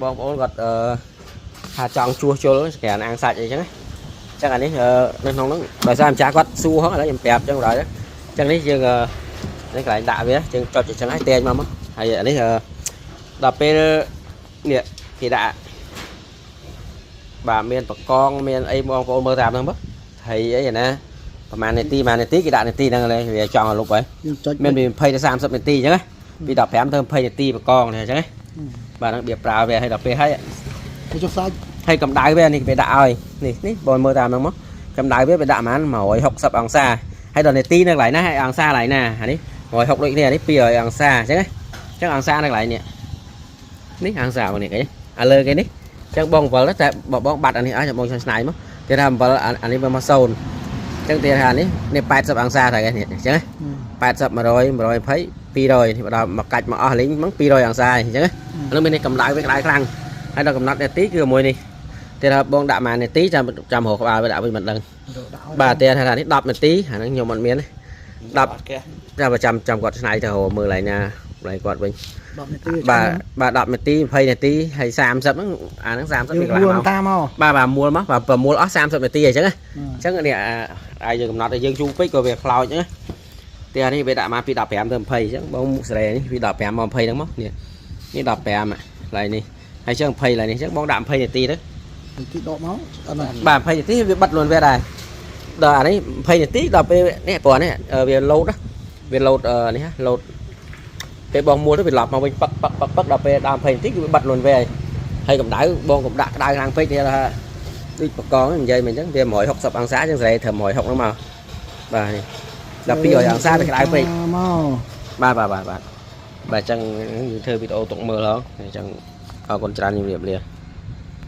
បងប្អូនគាត់អឺថាចង់ជួសជុលស្ក្រានអាំងសាច់អីចឹងណាចឹងអានេះនៅក្នុងហ្នឹងដោយសារម្ចាស់គាត់សួរហ្នឹងឥឡូវខ្ញុំប្រាប់ចឹងបណ្ដោយចឹងនេះយើងនេះកន្លែងដាក់វាយើងចុចអញ្ចឹងហើយទាញមកមកហើយអានេះដល់ពេលនេះគេដាក់បាទមានបកងមានអីបងប្អូនមើលតាមហ្នឹងមើលហើយអីណាប្រហែលនាទីប្រហែលនាទីគេដាក់នាទីហ្នឹងវាចង់ឲ្យលុបហើយ យើងចុច មានពី20ទៅ30នាទីអញ្ចឹងណាពី15ទៅ20នាទីបកងនេះអញ្ចឹងណាបាទហ្នឹងវាប្រើវាឲ្យដល់ពេលហើយ ទៅចុះសាច់ ហើយកម្ដៅវានេះវាដាក់ឲ្យនេះនេះបងមើលតាមហ្នឹងមកកម្ដៅវាវាដាក់ប្រហែល160អង្សាហើយដល់នាទីនៅកន្លែងណាហើយអង្សាកន្លែងណាអានេះ160ដូចគ្នាអានេះ200អង្សាអញ្ចឹងណាអញ្ចឹងអង្សានៅកន្លែងនេះនេះអង្សាបងនេះគេអាលើគេនេះអញ្ចឹងបងវល់តែបងបាត់អានេះអស់ចាំបងចង់ស្នៃមកគេថាអំបិលអានេះវាមក0អញ្ចឹងគេថានេះនេះ80អង្សាតែគេនេះអញ្ចឹងណា 80 100 120 200នេះដល់មកកាច់មកអស់លីងហ្នឹង200អង្សាអញ្ចឹងណាអានោះមាននេះកម្ដៅវាក្ដៅខ្លាំងហើយដល់កំណត់នាទីគឺមួយនេះទៀតថាបងដាក់មួយនាទីចាំចាំរកក្បាលវាដាក់វិញមិនដឹងបាទទៀតថានេះ10នាទីអាហ្នឹងខ្ញុំអត់មានទេ10 គេ ចាំចាំចាំគាត់ឆ្នៃទៅរកមើលឡើយណាឡើយគាត់វិញ 10នាទី បាទបាទ10នាទី20នាទីហើយ30ហ្នឹងអាហ្នឹង30 យើងមួ វាកន្លះម៉ោង លតាមមក បាទបាទមួលមកបាទប្រមូលអស់30នាទីអញ្ចឹងណា អញ្ចឹងនេះអាយើងកំណត់ឲ្យយើងជូរពេកក៏វាខ្លោចហ្នឹងទីអានេះវាដាក់មកពី15ទៅ20អញ្ចឹងបងមុខសេរីនេះពី15មក20ហ្នឹងមកនេះនេះ15កន្លែងនេះហើយអញ្ចឹង20កន្លែងនេះអញ្ចឹងបងដាក់20នាទីទៅ នាទីដកមកអត់ណា បាទ20នាទីវាបិទខ្លួនវាដែរដល់អានេះ20នាទីដល់ពេលនេះព្រោះអានេះវាលោតវាលោតនេះលោតពេលបងមួលទៅវាឡប់មកវិញពឹកពឹកពឹកពឹកដល់ពេលដល់20នាទីគឺវាបិទខ្លួនវាហើយហើយកម្ដៅបងកុំដាក់ក្ដៅខ្លាំងពេកទេថាដូចបកងនិយាយមកអញ្ចឹងវា160អង្សាអញ្ចឹងសេរីត្រឹម160ហ្នឹងមកបាទនេះដល់200អង្សាវាក្ដៅពេក មក បាទបាទបាទបាទបាទអញ្ចឹងយើងធ្វើវីដេអូទុកមើលហងអញ្ចឹងអរគុណច្រើនជំរាបលា។